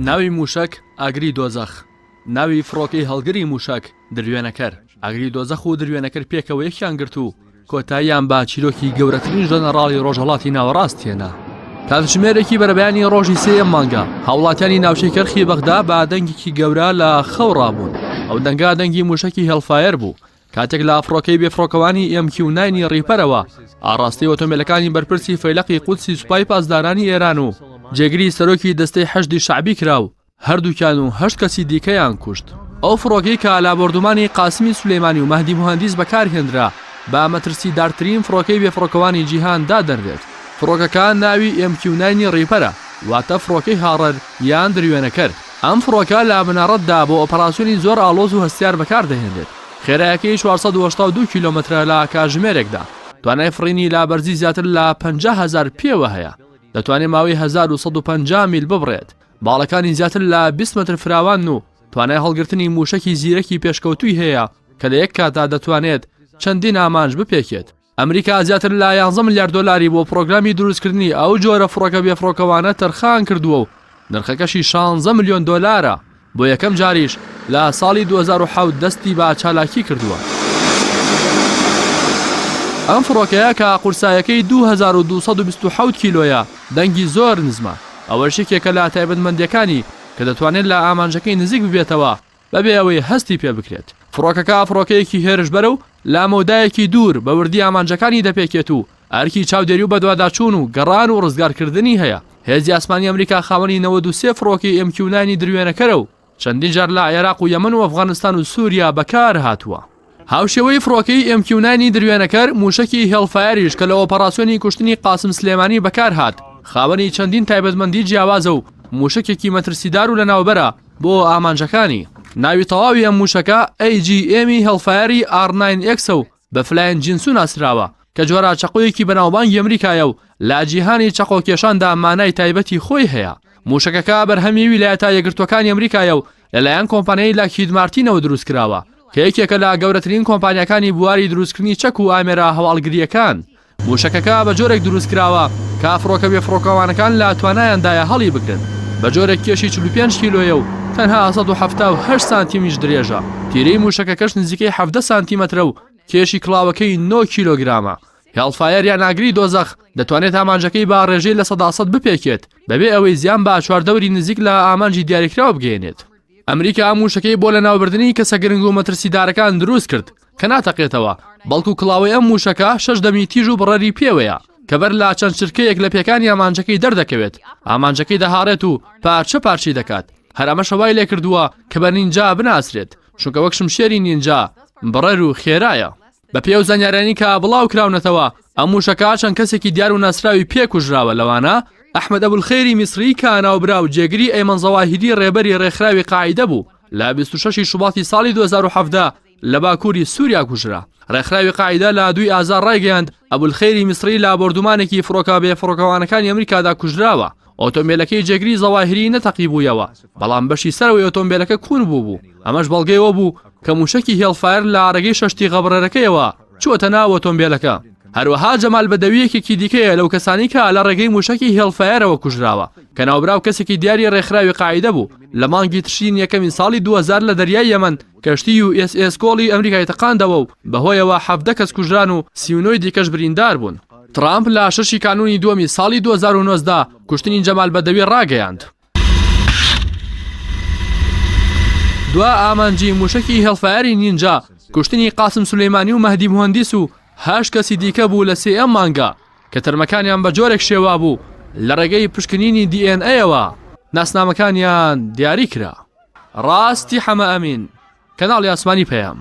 ناوی مووشەک، ئاگری دۆزەخ. ناوی فڕۆکەی هەڵگری مووشەک، دروێنەکەر. ئاگری دۆزەخ و دروێنەکەر پێکەوە یەکیان گرت و کۆتاییان بە چیرۆکی گەورەترین ژەنەڕاڵی ڕۆژهەڵاتی ناوەڕاست هێنا. کاتژمێرێکی بەرەبەیانی ڕۆژی سێیەم مانگە، هاوڵاتیانی ناوچەی کەرخی بەغدا بە دەنگێکی گەورە لە خەو ڕابوون. ئەو دەنگە دەنگی مووشەکی هێڵفایەر بوو کاتێک لە فڕۆکەی بێفڕۆکەوانی MQ nine ی ڕیپەرەوە ئاڕاستەی ئۆتۆمبیلەکانی بەرپرسی فەیلەقی قودسی سوپای پاسدارانی ئێران و جێگری سەرۆکی دەستەی حەشدی شەعبی کرا و هەردووکیان و هەشت کەسی دیکەیان کوشت. ئەو فڕۆکەی کە لە بۆردومانی قاسمی سولەیمانی و مەهدی موهەندیس بەکارهێنرا بە مەترسیدارترین فڕۆکەی بێفڕۆکەوانی جیهان دادەنرێت. فڕۆکەکە ناوی MQ nine ی ڕیپەرە، واتە فڕۆکەی هاڕەر یان دروێنەکەر. ئەم فڕۆکە لە بنەڕەتدا بۆ ئۆپەراسیۆنی زۆر ئاڵۆز و هەستیار بەکاردەهێنرێت. خێرایەکەی 482 کیلۆمەترە لە کاتژمێرێکدا. توانای فڕینی لە بەرزی زیاتر لە 50,000 پێوە هەیە. دەتوانێت ماوەی 1150 میل ببڕێت. باڵەکانی زیاتر لە 20 مەتر فراوانن و توانای هەڵگرتنی مووشەکی زیرەکی پێشکەوتووی هەیە کە لە یەک کاتدا دەتوانێت چەندین ئامانج بپێکێت. ئەمریکا زیاتر لە یانزە ملیار دۆلاری بۆ پڕۆگرامی دروستکردنی ئەو جۆرە فڕۆکە بێفڕۆکەوانە تەرخان کردووە و نرخەکەشی شانزە ملیۆن دۆلارە، بۆ یەکەم جاریش لە ساڵی 2007 دەستی بە چالاکی کردووە. ئەم فڕۆکەیە کە قورسایەکەی 2227 کیلۆیە، دەنگی زۆر نزمە، ئەوەش یەکێکە لە تایبەتمەندییەکانی کە دەتوانێت لە ئامانجەکەی نزیک ببێتەوە بەبێ ئەوەی هەستی پێ بکرێت. فڕۆکەکە فڕۆکەیەکی هێرشبەرە و لە مەودایەکی دوور بە وردی ئامانجەکانی دەپێکێت و ئەرکی چاودێری و بەدواداچوون و گەڕان و ڕزگارکردنی هەیە. هێزی ئاسمانی ئەمریکا خاوەنی 93 فڕۆکەی MQ nine ی دروێنەکەرە و چەندین جار لە عێراق و یەمەن و ئەفغانستان و سووریا بەکارهاتووە. هاوشێوەی فڕۆکەی MQ nine ی دروێنەکەر، مووشەکی Hellfire یش کە لە ئۆپەڕاسیۆنی کوشتنی قاسم سلێمانی بەکارهات، خاوەنی چەندین تایبەتمەندی جیاوازە و مووشەکێکی مەترسیدار و لەناوبەرە بۆ ئامانجەکانی. ناوی تەواوی ئەم مووشەکە AGM ی Hellfire ی R nine X ە و بە Flying Ginsu ناسراوە، کە جۆرە چەقۆیەکی بەناوبانگی ئەمریکایە و لە جیهانی چەقۆکێشاندا مانای تایبەتی خۆی هەیە. مووشەکەکە بەرهەمی ویلایەتە یەکگرتووەکانی ئەمریکایە و لەلایەن کۆمپانیای لاکهید مارتینەوە دروستکراوە، کە یەکێکە لە گەورەترین کۆمپانیاکانی بواری دروستکردنی چەک و ئامێرە هەواڵگرییەکان. مووشەکەکە بە جۆرێک دروستکراوە کە فڕۆکە بێفڕۆکەوانەکان لە توانایاندایە هەڵیبگرن، بە جۆرێک کێشی 45 کیلۆیە و تەنها 178 سانتیمیش درێژە، تیرەی مووشەکەکەش نزیکەی 17 سانتیمەترە و کێشی کڵاوەکەی 9 کیلۆگرامە. Hellfire یان ئاگری دۆزەخ دەتوانێت ئامانجەکەی بە ڕێژەی 100% بپێکێت بەبێ ئەوەی زیان بە چواردەوری نزیک لە ئامانجی دیاریکراو بگەیەنێت. ئەمریکا ئەم مووشەکەی بۆ لەناوبردنی کەسە گرنگ و مەترسیدارەکان دروست کرد کە ناتەقێتەوە، بەڵکو کڵاوەی ئەم مووشەکە شەش دەمی تیژ و بڕەری پێوەیە کە بەر لە چەند چرکەیەک لە پێکانی ئامانجەکەی دەردەکەوێت، ئامانجەکەی دەهاڕێت و پارچە پارچەی دەکات، هەر ئەمەشە وای لێکردووە کە بە نینجا بناسرێت، چونکە وەک شمشێری نینجا بڕەر و خێرایە. بەپێی ئەو زانیاریانەی کە بڵاو کراونەتەوە، ئەم مووشەکە چەند کەسێکی دیار و ناسراوی پێ کوژراوە لەوانە، ئەحمەد ئەبولخەیری میسری کە ناوبراو جێگری ئەیمەن زەواهیری ڕێبەری ڕێکخراوی قاعیدە بوو لە 26 شوباتی ساڵی 2017 لە باکووری سووریا کوژرا. ڕێکخراوی قاعیدە لە دووی ئازار ڕایگەیاند ئەبولخەیری میسری لە بۆردومانێکی فڕۆکە بێفڕۆکەوانەکانی ئەمریکادا کوژراوە. ئۆتۆمبێلەکەی جێگری زەواهیری نەتەقیبوویەوە، بەڵام بەشی سەرەوەی ئۆتۆمبێلەکە کون بووبوو، ئەمەش بەڵگەی ئەوە بوو کە مووشەکی Hellfire لە ڕێگەی شەش تیغەبڕەرەکەیەوە چووەتە ناو ئۆتۆمبێلەکە. هەروەها جەمال بەدەوی یەکێکی دیکەیە لەو کەسانەی کە لە ڕێگەی مووشەکی Hellfire ەوە کوژراوە، کە ناوبراو کەسێکی دیاری ڕێکخراوی قاعیدە بوو، لە مانگی تشرینی یەکەمی ساڵی 2000 لە دەریای یەمەن کەشتی یو ئێس ئێس کۆڵی ئەمریکای تەقاندەوە و بەهۆیەوە 17 کەس کوژران و 39 دیکەش بریندار بوون. ترامپ لە شەشی کانوونی دووەمی ساڵی 2019 کوشتنی جەمال بەدەوی ڕاگەیاند. دوا ئامانجی مووشەکی Hellfire ی نینجا کوشتنی قاسم سولەیمانی و مەهدی موهەندیس و هەشت کەسی دیکە بوو لە سێیەم مانگا کە تەرمەکانیان بە جۆرێک شێوا بوو لە ڕێگەی پشکنینی DNA ەوە ناسنامەکانیان دیاری کرا. ڕاستی حەمە ئەمین، کەناڵی ئاسمانی پەیام.